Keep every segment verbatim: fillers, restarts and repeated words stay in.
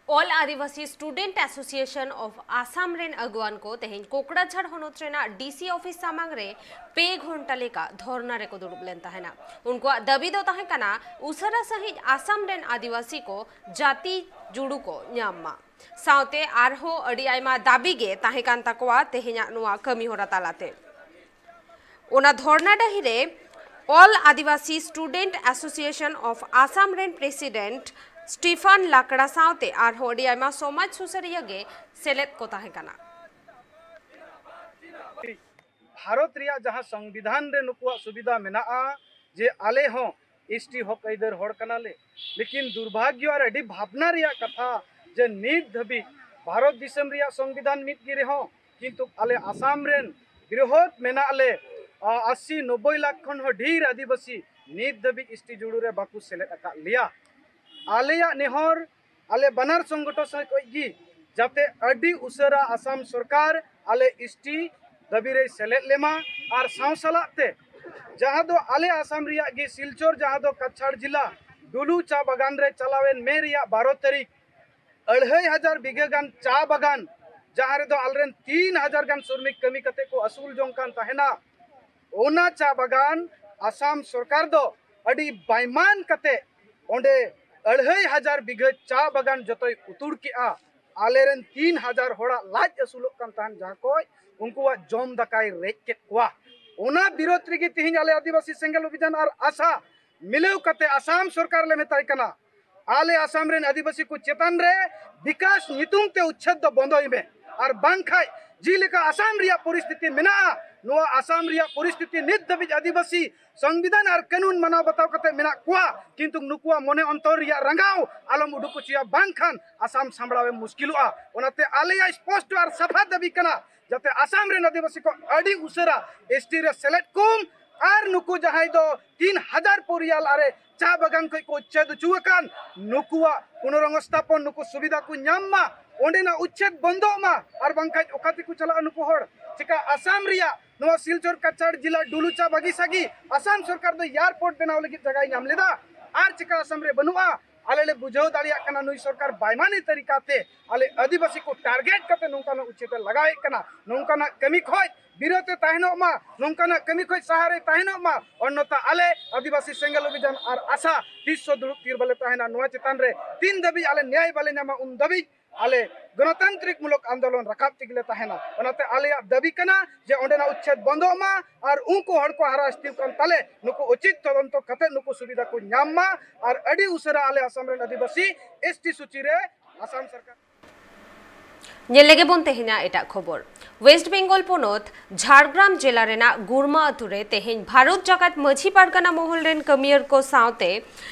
All Adivasi Student Association of Assam ᱨᱮᱱ ᱟᱹᱜᱩᱣᱟᱱ ᱠᱚ ᱛᱮᱦᱮᱧ ᱠᱳᱠᱲᱟᱡᱷᱟᱲ ᱦᱚᱱᱚᱛ ᱨᱮᱱᱟᱜ ᱰᱤ ᱥᱤ ᱚᱯᱷᱤᱥ ᱥᱟᱢᱟᱝ ᱨᱮ ᱯᱮ ᱜᱷᱚᱱᱴᱟ ᱞᱮᱠᱟ ᱫᱷᱚᱨᱱᱟ ᱨᱮᱠᱚ ᱫᱩᱲᱩᱵ ᱞᱮᱱ ᱛᱟᱦᱮᱱᱟ᱾ ᱩᱱᱠᱩᱣᱟᱜ ᱫᱟᱹᱵᱤ ᱫᱚ ᱛᱟᱦᱮᱸ ᱠᱟᱱᱟ ᱩᱥᱟᱹᱨᱟ ᱥᱟᱺᱦᱤᱡ ᱟᱥᱟᱢ ᱨᱮᱱ ᱟᱹᱫᱤᱵᱟᱹᱥᱤ ᱠᱚ ᱡᱟᱹᱛᱤ ᱡᱩᱲᱩ ᱠᱚ ᱧᱟᱢ ᱢᱟ᱾ ᱥᱟᱶᱛᱮ ᱟᱨᱦᱚᱸ ᱟᱹᱰᱤ ᱟᱭᱢᱟ ᱫᱟᱹᱵᱤ ᱜᱮ ᱛᱟᱦᱮᱸ ᱠᱟᱱ ᱛᱟᱠᱚᱣᱟ ᱛᱮᱦᱮᱧᱟᱜ ᱱᱚᱣᱟ ᱠᱟᱹᱢᱤ ᱦᱚᱨᱟ ᱛᱟᱞᱟᱛᱮ᱾ ᱚᱱᱟ ᱫᱷᱚᱨᱱᱟ ᱰᱟᱹᱦᱤ ᱨᱮ All Adivasi Student Association of Assam ᱨᱮᱱ ᱯᱨᱮᱥᱤᱰᱮᱱᱴ ᱥᱴᱤᱯᱷᱟᱱ ᱞᱟᱠᱲᱟ ᱥᱟᱶᱛᱮ ᱟᱨᱦᱚᱸ ᱟᱹᱰᱤ ᱟᱭᱢᱟ ᱥᱚᱢᱟᱡᱽ ᱥᱩᱥᱟᱹᱨᱤᱭᱟᱹ ᱜᱮ ᱥᱮᱞᱮᱫ ᱠᱚ ᱛᱟᱦᱮᱸ ᱠᱟᱱᱟ᱾ ᱵᱷᱟᱨᱚᱛ ᱨᱮᱭᱟᱜ ᱡᱟᱦᱟᱸ ᱥᱚᱝᱵᱤᱫᱷᱟᱱ ᱨᱮ ᱱᱩᱠᱩᱣᱟᱜ ᱥᱩᱵᱤᱫᱷᱟ ᱢᱮᱱᱟᱜᱼᱟ ᱡᱮ ᱟᱞᱮ ᱦᱚᱸ ᱮᱥ ᱴᱤ ᱦᱚᱠ ᱟᱹᱭᱫᱟᱹᱨ ᱦᱚᱲ ᱠᱟᱱᱟᱞᱮ, ᱞᱮᱠᱤᱱ ᱫᱩᱨᱵᱷᱟᱜᱽᱭᱚ ᱟᱨ ᱟᱹᱰᱤ ᱵᱷᱟᱵᱽᱱᱟ ᱨᱮᱭᱟᱜ ᱠᱟᱛᱷᱟ ᱡᱮ ᱱᱤᱛ ᱫᱷᱟᱹᱵᱤᱡ ᱵᱷᱟᱨᱚᱛ ᱫᱤᱥᱚᱢ ᱨᱮᱭᱟᱜ ᱥᱚᱝᱵᱤᱫᱷᱟᱱ ᱢᱤᱫ ᱜᱮ ᱨᱮᱦᱚᱸ, ᱠᱤᱱᱛᱩ ᱟᱞᱮ ᱟᱥᱟᱢ ᱨᱮᱱ ᱵᱨᱤᱦᱚᱛ ᱢᱮᱱᱟᱜ ᱞᱮ, ᱟ, ᱟᱥᱤ ᱱᱚᱵᱵᱳᱭ ᱞᱟᱠᱷ ᱠᱷᱚᱱ ᱦᱚᱸ ᱰᱷᱮᱨ ᱟᱹᱫᱤᱵᱟᱹᱥᱤ ᱱᱤᱛ ᱫᱷᱟᱹᱵᱤᱡ ᱮᱥ ᱴᱤ ᱡᱩᱲᱩ ᱨᱮ ᱵᱟᱠᱚ ᱥᱮᱞᱮᱫ ᱟᱠᱟᱫ ᱞᱮᱭᱟ᱾ ᱟᱞᱮᱭᱟᱜ ᱱᱮᱦᱚᱨ, ᱟᱞᱮ ᱵᱟᱱᱟᱨ ᱥᱚᱝᱜᱚᱴᱷᱚᱱ ᱥᱮᱫ ᱠᱷᱚᱱ ᱜᱮ ᱡᱟᱛᱮ ᱟᱹᱰᱤ ᱩᱥᱟᱹᱨᱟ ᱟᱥᱟᱢ ᱥᱚᱨᱠᱟᱨ ᱟᱞᱮ ᱮᱥ ᱴᱤ ᱫᱟᱹᱵᱤ ᱨᱮᱭ ᱥᱮᱞᱮᱫ ᱞᱮᱢᱟ, ᱟᱨ ᱥᱟᱶ ᱥᱟᱞᱟᱜ ᱛᱮ ᱡᱟᱦᱟᱸ ᱫᱚ ᱟᱞᱮ ᱟᱥᱟᱢ ᱨᱮᱭᱟᱜ ᱜᱮ ᱥᱤᱞᱪᱚᱨ, ᱡᱟᱦᱟᱸ ᱫᱚ ᱠᱟᱪᱷᱟᱲ ᱡᱤᱞᱟ, ᱰᱩᱞᱩ ᱪᱟ ᱵᱟᱜᱟᱱ ᱨᱮ ᱪᱟᱞᱟᱣᱮᱱ ᱢᱮ ᱨᱮᱭᱟᱜ ᱵᱟᱨᱚ ᱛᱟᱹᱨᱤᱠᱷ ᱟᱹᱲᱦᱟᱹᱭ ᱦᱟᱡᱟᱨ ᱵᱤᱜᱷᱟᱹ ᱜᱟᱱ ᱪᱟ ᱵᱟᱜᱟᱱ, ᱡᱟᱦᱟᱸ ᱨᱮᱫᱚ ᱟᱞᱮᱨᱮᱱ ᱛᱤᱱ ᱦᱟᱡᱟᱨ ᱜᱟᱱ ᱥᱨᱚᱢᱤᱠ ᱠᱟᱹᱢᱤ ᱠᱟᱛᱮ ᱠᱚ ᱟᱹᱥᱩᱞ ᱡᱚᱝ ᱠᱟᱱ ᱛᱟᱦᱮᱱᱟ, ᱚᱱᱟ ᱪᱟ ᱵᱟᱜᱟᱱ ᱟᱥᱟᱢ ᱥᱚᱨᱠᱟᱨ ᱫᱚ ᱟᱹᱰᱤ ᱵᱟᱭᱢᱟᱱ ᱠᱟᱛᱮ ᱚᱸᱰᱮ ᱟᱹᱲᱦᱟᱹᱭ ᱦᱟᱡᱟᱨ ᱵᱤᱜᱷᱟᱹ ᱪᱟ ᱵᱟᱜᱟᱱ ᱡᱚᱛᱚᱭ ᱩᱛᱩᱲ ᱠᱮᱜᱼᱟ᱾ ᱟᱞᱮᱨᱮᱱ ᱛᱤᱱ ᱦᱟᱡᱟᱨ ᱦᱚᱲᱟᱜ ᱞᱟᱡ ᱟᱹᱥᱩᱞᱚᱜ ᱠᱟᱱ ᱛᱟᱦᱮᱱ, ᱡᱟᱦᱟᱸ ᱠᱚ ᱩᱱᱠᱩᱣᱟᱜ ᱡᱚᱢ ᱫᱟᱠᱟᱭ ᱨᱮᱡ ᱠᱮᱫ ᱠᱚᱣᱟ᱾ ᱚᱱᱟ ᱵᱤᱨᱳᱫᱷ ᱨᱮᱜᱮ ᱛᱮᱦᱮᱧ ᱟᱞᱮ ᱟᱹᱫᱤᱵᱟᱹᱥᱤ ᱥᱮᱸᱜᱮᱞ ᱚᱵᱷᱤᱡᱟᱱ ᱟᱨ ᱟᱥᱟ ᱢᱤᱞᱟᱹᱣ ᱠᱟᱛᱮ ᱟᱥᱟᱢ ᱥᱚᱨᱠᱟᱨ ᱞᱮ ᱢᱮᱛᱟᱭ ᱠᱟᱱᱟ, ᱟᱞᱮ ᱟᱥᱟᱢ ᱨᱮᱱ ᱟᱹᱫᱤᱵᱟᱹᱥᱤ ᱠᱚ ᱪᱮᱛᱟᱱ ᱨᱮ ᱵᱤᱠᱟᱥ ᱧᱩᱛᱩᱢ ᱛᱮ ᱩᱪᱪᱷᱮᱫ ᱫᱚ ᱵᱚᱱᱫᱚᱭ ᱢᱮ, ᱟᱨ ᱵᱟᱝᱠᱷᱟᱡ ᱡᱮᱞᱮᱠᱟ ᱟᱥᱟᱢ ᱨᱮᱭᱟᱜ ᱯᱚᱨᱤᱥᱛᱷᱤᱛᱤ ᱢᱮᱱᱟᱜᱼᱟ, ᱱᱚᱣᱟ ᱟᱥᱟᱢ ᱨᱮᱭᱟᱜ ᱯᱚᱨᱤᱥᱛᱷᱤᱛᱤ ᱱᱤᱛ ᱫᱷᱟᱹᱵᱤᱡ ᱟᱹᱫᱤᱵᱟᱹᱥᱤ ᱥᱚᱝᱵᱤᱫᱷᱟᱱ ᱟᱨ ᱠᱟᱹᱱᱩᱱ ᱢᱟᱱᱟᱣ ᱵᱟᱛᱟᱣ ᱠᱟᱛᱮ ᱢᱮᱱᱟᱜ ᱠᱚᱣᱟ, ᱠᱤᱱᱛᱩ ᱱᱩᱠᱩᱣᱟᱜ ᱢᱚᱱᱮ ᱚᱱᱛᱚᱨ ᱨᱮᱭᱟᱜ ᱨᱟᱸᱜᱟᱣ ᱟᱞᱚᱢ ᱩᱰᱩᱠ ᱦᱚᱪᱚᱭᱟ, ᱵᱟᱝᱠᱷᱟᱱ ᱟᱥᱟᱢ ᱥᱟᱢᱵᱲᱟᱣ ᱮᱢ ᱢᱩᱥᱠᱤᱞᱚᱜᱼᱟ᱾ ᱚᱱᱟᱛᱮ ᱟᱞᱮᱭᱟᱜ ᱥᱯᱚᱥᱴᱚ ᱟᱨ ᱥᱟᱯᱷᱟ ᱫᱟᱹᱵᱤ ᱠᱟᱱᱟ, ᱡᱟᱛᱮ ᱟᱥᱟᱢ ᱨᱮᱱ ᱟᱹᱫᱤᱵᱟᱹᱥᱤ ᱠᱚ ᱟᱹᱰᱤ ᱩᱥᱟᱹᱨᱟ ᱮᱥ ᱴᱤ ᱨᱮ ᱥᱮᱞᱮᱫ ᱠᱚᱢ, ᱟᱨ ᱱᱩᱠᱩ ᱡᱟᱦᱟᱸᱭ ᱫᱚ ᱛᱤᱱ ᱦᱟᱡᱟᱨ ᱯᱚᱨᱤᱭᱟᱞ ᱟᱨᱮ ᱪᱟ ᱵᱟᱜᱟᱱ ᱠᱷᱚᱱ ᱠᱚ ᱩᱪᱪᱷᱮᱫ ᱦᱚᱪᱚ ᱟᱠᱟᱱ, ᱱᱩᱠᱩᱣᱟᱜ ᱯᱩᱱᱚᱨᱚᱝᱜᱚᱥᱛᱷᱟᱯᱚᱱ, ᱱᱩᱠᱩ ᱥᱩᱵᱤᱫᱷᱟ ᱠᱚ ᱧᱟᱢ ᱢᱟ, ᱚᱸᱰᱮᱱᱟᱜ ᱩᱪᱪᱷᱮᱫ ᱵᱚᱱᱫᱚᱜ ᱢᱟ᱾ ᱟᱨ ᱵᱟᱝᱠᱷᱟᱡ ᱚᱠᱟ ᱛᱮᱠᱚ ᱪᱟᱞᱟᱜᱼᱟ ᱱᱩᱠᱩ ᱦᱚᱲ? ᱪᱮᱠᱟ ᱟᱥᱟᱢ ᱨᱮᱭᱟᱜ ᱱᱚᱣᱟ ᱥᱤᱞᱪᱚᱨ ᱠᱟᱪᱷᱟᱲ ᱡᱮᱞᱟ ᱰᱩᱞᱩᱪᱟ ᱵᱟᱜᱤ ᱥᱟᱜᱤ ᱟᱥᱟᱢ ᱥᱚᱨᱠᱟᱨ ᱫᱚ ᱮᱭᱟᱨᱯᱳᱨᱴ ᱵᱮᱱᱟᱣ ᱞᱟᱹᱜᱤᱫ ᱡᱟᱭᱜᱟᱭ ᱧᱟᱢ ᱞᱮᱫᱟ, ᱟᱨ ᱪᱮᱠᱟ ᱟᱥᱟᱢ ᱨᱮ ᱵᱟᱹᱱᱩᱜᱼᱟ? ᱟᱞᱮ ᱞᱮ ᱵᱩᱡᱷᱟᱹᱣ ᱫᱟᱲᱮᱭᱟᱜ ᱠᱟᱱᱟ ᱱᱩᱭ ᱥᱚᱨᱠᱟᱨ ᱵᱟᱭᱢᱟᱱᱤ ᱛᱟᱹᱨᱤᱠᱟ ᱛᱮ ᱟᱞᱮ ᱟᱹᱫᱤᱵᱟᱹᱥᱤ ᱠᱚ ᱴᱟᱨᱜᱮᱴ ᱠᱟᱛᱮ ᱱᱚᱝᱠᱟᱱᱟᱜ ᱩᱪᱷᱮᱫ ᱮ ᱞᱟᱜᱟᱣᱮᱫ ᱠᱟᱱᱟ᱾ ᱱᱚᱝᱠᱟᱱᱟᱜ ᱠᱟᱹᱢᱤ ᱠᱷᱚᱡ ᱵᱤᱨᱚᱛ ᱮ ᱛᱟᱦᱮᱱᱚᱜ ᱢᱟ, ᱱᱚᱝᱠᱟᱱᱟᱜ ᱠᱟᱹᱢᱤ ᱠᱷᱚᱡ ᱥᱟᱦᱟ ᱨᱮ ᱛᱟᱦᱮᱱᱚᱜ ᱢᱟ, ᱚᱱᱱᱚᱛᱟ ᱟᱞᱮ ᱟᱹᱫᱤᱵᱟᱹᱥᱤ ᱥᱮᱸᱜᱮᱞ ᱚᱵᱷᱤᱡᱟᱱ ᱟᱨ ᱟᱥᱟ ᱛᱤᱥ ᱦᱚᱸ ᱫᱩᱲᱩᱵ ᱛᱷᱤᱨ ᱵᱟᱞᱮ ᱛᱟᱦᱮᱱᱟ᱾ ᱱᱚᱣᱟ ᱪᱮᱛᱟᱱ ᱨᱮ ᱛᱤᱱ ᱫᱷᱟᱹᱵᱤᱡ ᱟᱞᱮ ᱱᱮᱭᱟᱭ ᱵᱟᱞᱮ ᱧᱟᱢᱟ, ᱩᱱ ᱫᱷᱟᱹᱵᱤᱡ ᱟᱞᱮ ᱜᱚᱱᱚᱛᱟᱱᱛᱨᱤᱠ ᱢᱩᱞᱚᱠ ᱟᱱᱫᱳᱞᱚᱱ ᱨᱟᱠᱟᱵ ᱛᱮᱜᱮ ᱞᱮ ᱛᱟᱦᱮᱱᱟ᱾ ᱚᱱᱟᱛᱮ ᱟᱞᱮᱭᱟᱜ ᱫᱟᱹᱵᱤ ᱠᱟᱱᱟ ᱡᱮ ᱚᱸᱰᱮᱱᱟᱜ ᱩᱪᱷᱮᱫ ᱵᱚᱱᱫᱚᱜ ᱢᱟ ᱟᱨ ᱩᱱᱠᱩ ᱦᱚᱲ ᱠᱚ ᱦᱟᱨᱟ ᱦᱤᱥᱴᱤᱣ ᱠᱟᱱ ᱛᱟᱞᱮ ᱱᱩᱠᱩ ᱩᱪᱤᱛ ᱛᱚᱫᱚᱱᱛᱚ ᱠᱟᱛᱮ ᱱᱩᱠᱩ ᱥᱩᱵᱤᱫᱷᱟ ᱠᱚ ᱧᱟᱢ ᱢᱟ ᱟᱨ ᱟᱹᱰᱤ ᱩᱥᱟᱹᱨᱟ ᱟᱞᱮ ᱟᱥᱟᱢ ᱨᱮᱱ ᱟᱹᱫᱤᱵᱟᱹᱥᱤ ᱮᱥ ᱴᱤ ᱥᱩᱪᱤ ᱨᱮ ᱟᱥᱟᱢ ᱥᱚᱨᱠᱟᱨ ᱧᱮᱞ ᱞᱮᱜᱮ ᱵᱚᱱ ᱛᱮᱦᱮᱧᱟᱜ ᱮᱴᱟᱜ ᱠᱷᱚᱵᱚᱨ᱾ ᱣᱮᱥᱴ ᱵᱮᱝᱜᱚᱞ ᱯᱚᱱᱚᱛ ᱡᱷᱟᱲᱜᱨᱟᱢ ᱡᱮᱞᱟ ᱨᱮᱱᱟᱜ ᱜᱩᱲᱢᱟ ᱟᱹᱛᱩ ᱨᱮ ᱛᱮᱦᱮᱧ ᱵᱷᱟᱨᱚᱛ ᱡᱟᱠᱟᱛ ᱢᱟᱹᱡᱷᱤ ᱯᱟᱨᱜᱟᱱᱟ ᱢᱚᱦᱚᱞ ᱨᱮᱱ ᱠᱟᱹᱢᱤᱭᱟᱹᱨ ᱠᱚ ᱥᱟᱶᱛᱮ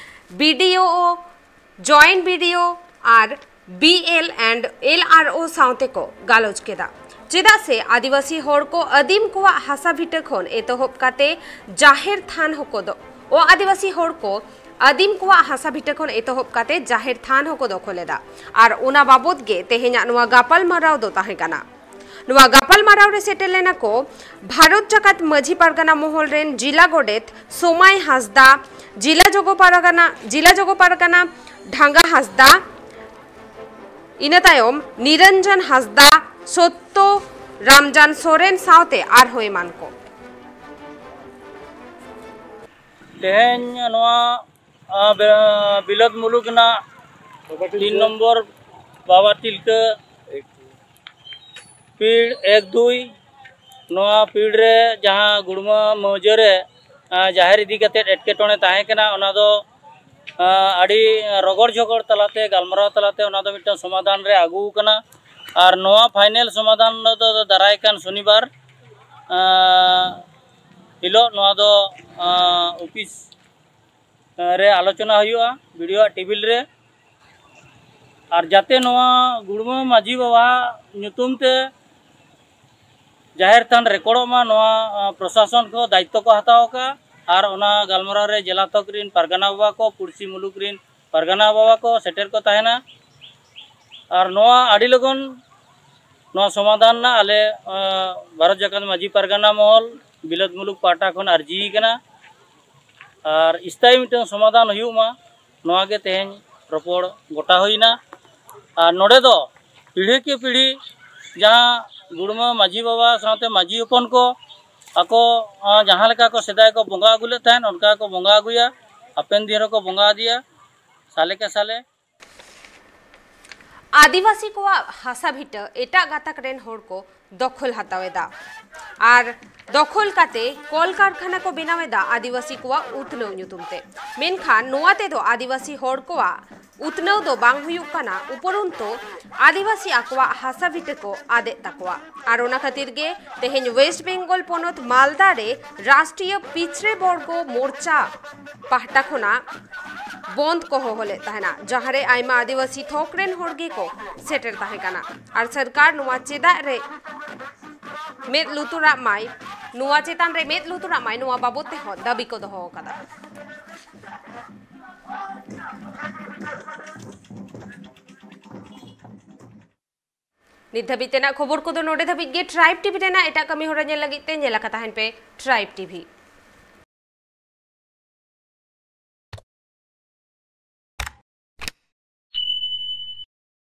B D O, joint B D O ᱟᱨ B L and L R O ᱥᱟᱶᱛᱮ ᱠᱚ ᱜᱟᱞᱚᱪ ᱠᱮᱫᱟ᱾ ᱪᱮᱫᱟᱜ ᱥᱮ ᱟᱹᱫᱤᱵᱟᱹᱥᱤ ᱦᱚᱲ ᱠᱚ ᱟᱹᱫᱤᱢ ᱠᱚᱣᱟᱜ ᱦᱟᱥᱟ ᱵᱷᱤᱴᱟᱹ ᱠᱷᱚᱱ ᱮᱛᱚᱦᱚᱵ ᱠᱟᱛᱮ ᱡᱟᱦᱮᱨ ᱛᱷᱟᱱ ᱦᱚᱸᱠᱚ ᱫᱚ, ᱚ ᱟᱹᱫᱤᱵᱟᱹᱥᱤ ᱦᱚᱲ ᱠᱚ ᱟᱹᱫᱤᱢ ᱠᱚᱣᱟᱜ ᱦᱟᱥᱟ ᱵᱷᱤᱴᱟᱹ ᱠᱷᱚᱱ ᱮᱛᱚᱦᱚᱵ ᱠᱟᱛᱮ ᱡᱟᱦᱮᱨ ᱛᱷᱟᱱ ᱦᱚᱸᱠᱚ ᱫᱚᱠᱷᱚᱞ ᱮᱫᱟ᱾ ᱟᱨ ᱚᱱᱟ ᱵᱟᱵᱚᱛ ᱜᱮ ᱛᱮᱦᱮᱧᱟᱜ ᱱᱚᱣᱟ ᱜᱟᱯᱟᱞᱢᱟᱨᱟᱣ ᱫᱚ ᱛᱟᱦᱮᱸ ᱠᱟᱱᱟ᱾ ᱱᱚᱣᱟ ᱜᱟᱯᱟᱞᱢᱟᱨᱟᱣ ᱨᱮ ᱥᱮᱴᱮᱨ ᱞᱮᱱᱟ ᱠᱚ ᱵᱷᱟᱨᱚᱛ ᱡᱟᱠᱟᱛ ᱢᱟᱹᱡᱷᱤ ᱯᱟᱨᱜᱟᱱᱟ ᱢᱚᱦᱚᱞ ᱨᱮᱱ ᱡᱤᱞᱟ ᱜᱚᱰᱮᱛ ᱥᱳᱢᱟᱭ ᱦᱟᱸᱥᱫᱟ, ᱡᱤᱞᱟ ᱡᱚᱜᱚ ᱯᱟᱨᱜᱟᱱᱟ, ᱡᱤᱞᱟ ᱡᱚᱜᱚ ᱯᱟᱨᱜᱟᱱᱟ ᱰᱷᱟᱸᱜᱟ ᱦᱟᱸᱥᱫᱟ, ᱤᱱᱟᱹ ᱛᱟᱭᱚᱢ ᱱᱤᱨᱚᱧᱡᱚᱱ ᱦᱟᱸᱥᱫᱟ, ᱥᱚᱛᱛᱚ ᱨᱟᱢᱡᱟᱱ ᱥᱚᱨᱮᱱ ᱥᱟᱶᱛᱮ ᱟᱨᱦᱚᱸ ᱮᱢᱟᱱ ᱠᱚ᱾ ᱛᱮᱦᱮᱧ ᱱᱚᱣᱟ, ᱟ, ᱵᱮ-, ᱵᱤᱞᱟᱹᱛ ᱢᱩᱞᱩᱠ ᱨᱮᱱᱟᱜ ᱛᱤᱱ ᱱᱚᱢᱵᱚᱨ ᱵᱟᱵᱟ ᱛᱤᱞᱠᱟᱹ ᱯᱤᱲ ᱮᱠ ᱫᱩᱭ, ᱱᱚᱣᱟ ᱯᱤᱲ ᱨᱮ ᱡᱟᱦᱟᱸ ᱜᱩᱲᱢᱟᱹ ᱢᱟᱹᱣᱡᱟᱹ ᱨᱮ, ᱟ, ᱡᱟᱦᱮᱨ ᱤᱫᱤ ᱠᱟᱛᱮᱫ ᱮᱴᱠᱮᱴᱚᱬᱮ ᱛᱟᱦᱮᱸ ᱠᱟᱱᱟ, ᱚᱱᱟ ᱫᱚ, ᱟ, ᱟᱹᱰᱤ ᱨᱚᱜᱚᱲ ᱡᱷᱚᱜᱚᱲ ᱛᱟᱞᱟᱛᱮ, ᱜᱟᱞᱢᱟᱨᱟᱣ ᱛᱟᱞᱟᱛᱮ ᱚᱱᱟ ᱫᱚ ᱢᱤᱫᱴᱟᱝ ᱥᱚᱢᱟᱫᱷᱟᱱ ᱨᱮ ᱟᱹᱜᱩ ᱟᱠᱟᱱᱟ᱾ ᱟᱨ ᱱᱚᱣᱟ ᱯᱷᱟᱭᱱᱮᱞ ᱥᱚᱢᱟᱫᱷᱟᱱ ᱫᱚ ᱫᱟᱨᱟᱭ ᱠᱟᱱ ᱥᱚᱱᱤᱵᱟᱨ, ᱟ, ᱦᱤᱞᱳᱜ ᱱᱚᱣᱟ ᱫᱚ, ᱟ, ᱚᱯᱷᱤᱥ ᱨᱮ ᱟᱞᱳᱪᱚᱱᱟ ᱦᱩᱭᱩᱜᱼᱟ ᱵᱤ ᱰᱤ ᱳ ᱟᱜ ᱴᱮᱵᱤᱞ ᱨᱮ᱾ ᱟᱨ ᱡᱟᱛᱮ ᱱᱚᱣᱟ ᱜᱩᱲᱢᱟᱹ ᱢᱟᱹᱡᱷᱤ ᱵᱟᱵᱟ ᱧᱩᱛᱩᱢ ᱛᱮ ᱡᱟᱦᱮᱨ ᱛᱷᱟᱱ ᱨᱮᱠᱚᱨᱰᱚᱜ ᱢᱟ, ᱱᱚᱣᱟ, ᱟ, ᱯᱨᱚᱥᱟᱥᱚᱱ ᱠᱚ ᱫᱟᱭᱤᱛᱛᱚ ᱠᱚ ᱦᱟᱛᱟᱣ ᱟᱠᱟᱫᱼᱟ᱾ ᱟᱨ ᱚᱱᱟ ᱜᱟᱞᱢᱟᱨᱟᱣ ᱨᱮ ᱡᱮᱞᱟ ᱛᱚᱠ ᱨᱮᱱ ᱯᱟᱨᱜᱟᱱᱟ ᱵᱟᱵᱟ ᱠᱚ, ᱯᱩᱲᱥᱤ ᱢᱩᱞᱩᱠ ᱨᱮᱱ ᱯᱟᱨᱜᱟᱱᱟ ᱵᱟᱵᱟ ᱠᱚ ᱥᱮᱴᱮᱨ ᱠᱚ ᱛᱟᱦᱮᱱᱟ᱾ ᱟᱨ ᱱᱚᱣᱟ ᱟᱹᱰᱤ ᱞᱚᱜᱚᱱ ᱱᱚᱣᱟ ᱥᱚᱢᱟᱫᱷᱟᱱ ᱨᱮᱱᱟᱜ ᱟᱞᱮ, ᱟ, ᱵᱷᱟᱨᱚᱛ ᱡᱟᱠᱟᱛ ᱢᱟᱹᱡᱷᱤ ᱯᱟᱨᱜᱟᱱᱟ ᱢᱚᱦᱚᱞ ᱵᱤᱞᱟᱹᱛ ᱢᱩᱞᱩᱠ ᱯᱟᱦᱴᱟ ᱠᱷᱚᱱ ᱟᱨᱡᱤ ᱠᱟᱱᱟ᱾ ᱟᱨ ᱥᱛᱷᱟᱭᱤ ᱢᱤᱫᱴᱟᱝ ᱥᱚᱢᱟᱫᱷᱟᱱ ᱦᱩᱭᱩᱜ ᱢᱟ, ᱱᱚᱣᱟ ᱜᱮ ᱛᱮᱦᱮᱧ ᱨᱚᱯᱚᱲ ᱜᱚᱴᱟ ᱦᱩᱭᱱᱟ᱾ ᱟᱨ ᱱᱚᱰᱮ ᱫᱚ ᱯᱤᱲᱦᱤ ᱠᱮ ᱯᱤᱲᱦᱤ ᱡᱟᱦᱟᱸ ᱜᱩᱲᱢᱟᱹ ᱢᱟᱹᱡᱷᱤ ᱵᱟᱵᱟ ᱥᱟᱶᱛᱮ ᱢᱟᱹᱡᱷᱤ ᱦᱚᱯᱚᱱ ᱠᱚ ᱟᱠᱚ, ᱟᱸ, ᱡᱟᱦᱟᱸ ᱞᱮᱠᱟ ᱠᱚ ᱥᱮᱫᱟᱭ ᱠᱚ ᱵᱚᱸᱜᱟ ᱟᱹᱜᱩ ᱞᱮᱫ ᱛᱟᱦᱮᱸᱫ, ᱚᱱᱠᱟ ᱠᱚ ᱵᱚᱸᱜᱟ ᱟᱹᱜᱩᱭᱟ, ᱦᱟᱯᱮᱱ ᱫᱤᱱ ᱨᱮᱠᱚ ᱵᱚᱸᱜᱟ ᱤᱫᱤᱭᱟ ᱥᱟᱞᱮ ᱠᱮ ᱥᱟᱞᱮ᱾ ᱟᱹᱫᱤᱵᱟᱹᱥᱤ ᱠᱚᱣᱟᱜ ᱦᱟᱥᱟ ᱵᱷᱤᱴᱟᱹ ᱮᱴᱟᱜ ᱜᱟᱛᱟᱠ ᱨᱮᱱ ᱦᱚᱲ ᱠᱚ ᱫᱚᱠᱷᱚᱞ ᱦᱟᱛᱟᱣ ᱮᱫᱟ ᱟᱨ ᱫᱚᱠᱷᱚᱞ ᱠᱟᱛᱮ ᱠᱚᱞᱠᱟᱨᱠᱷᱟᱱᱟ ᱠᱚ ᱵᱮᱱᱟᱣ ᱮᱫᱟ ᱟᱹᱫᱤᱵᱟᱹᱥᱤ ᱠᱚᱣᱟᱜ ᱩᱛᱱᱟᱹᱣ ᱧᱩᱛᱩᱢ ᱛᱮ᱾ ᱢᱮᱱᱠᱷᱟᱱ ᱱᱚᱣᱟ ᱛᱮᱫᱚ ᱟᱹᱫᱤᱵᱟᱹᱥᱤ ᱦᱚᱲ ᱠᱚᱣᱟᱜ ᱩᱛᱱᱟᱹᱣ ᱫᱚ ᱵᱟᱝ ᱦᱩᱭᱩᱜ ᱠᱟᱱᱟ, ᱩᱯᱚᱨᱚᱱᱛᱚ ᱟᱹᱫᱤᱵᱟᱹᱥᱤ ᱟᱠᱚᱣᱟᱜ ᱦᱟᱥᱟ ᱵᱷᱤᱴᱟᱹ ᱠᱚ ᱟᱫᱮᱜ ᱛᱟᱠᱚᱣᱟ᱾ ᱟᱨ ᱚᱱᱟ ᱠᱷᱟᱹᱛᱤᱨ ᱜᱮ ᱛᱮᱦᱮᱧ ᱣᱮᱥᱴ ᱵᱮᱝᱜᱚᱞ ᱯᱚᱱᱚᱛ ᱢᱟᱞᱫᱟ ᱨᱮ ᱨᱟᱥᱴᱨᱤᱭᱚ ᱯᱤᱪᱷᱲᱮ ᱵᱚᱨᱜᱚ ᱢᱳᱨᱪᱟ ᱯᱟᱦᱴᱟ ᱠᱷᱚᱱᱟᱜ ᱵᱚᱱᱫ ᱠᱚ ᱦᱚᱦᱚ ᱞᱮᱫ ᱛᱟᱦᱮᱱᱟ, ᱡᱟᱦᱟᱸ ᱨᱮ ᱟᱭᱢᱟ ᱟᱹᱫᱤᱵᱟᱹᱥᱤ ᱛᱷᱚᱠ ᱨᱮᱱ ᱦᱚᱲ ᱜᱮᱠᱚ ᱥᱮᱴᱮᱨ ᱛᱟᱦᱮᱸ ᱠᱟᱱᱟ᱾ ᱟᱨ ᱥᱚᱨᱠᱟᱨ ᱱᱚᱣᱟ ᱪᱮᱫᱟᱜ ᱨᱮ ᱢᱮᱫ ᱞᱩᱛᱩᱨᱟᱜ ᱢᱟᱭ, ᱱᱚᱣᱟ ᱪᱮᱛᱟᱱ ᱨᱮ ᱢᱮᱫ ᱞᱩᱛᱩᱨᱟᱜ ᱢᱟᱭ, ᱱᱚᱣᱟ ᱵᱟᱵᱚᱫ ᱛᱮᱦᱚᱸ ᱫᱟᱹᱵᱤ ᱠᱚ ᱫᱚᱦᱚ ᱟᱠᱟᱫᱟ᱾ ᱱᱤᱛ ᱫᱷᱟᱹᱵᱤᱡ ᱛᱮᱱᱟᱜ ᱠᱷᱚᱵᱚᱨ ᱠᱚᱫᱚ ᱱᱚᱰᱮ ᱫᱷᱟᱹᱵᱤᱡ ᱜᱮ᱾ ᱴᱨᱟᱭᱤᱵᱽ ᱴᱤᱵᱷᱤ ᱨᱮᱱᱟᱜ ᱮᱴᱟᱜ ᱠᱟᱹᱢᱤ ᱦᱚᱨᱟ ᱧᱮᱞ ᱞᱟᱹᱜᱤᱫ ᱛᱮ ᱧᱮᱞ ᱟᱠᱟ ᱛᱟᱦᱮᱱ ᱯᱮ ᱴᱨᱟᱭᱤᱵᱽ ᱴᱤᱵᱷᱤ᱾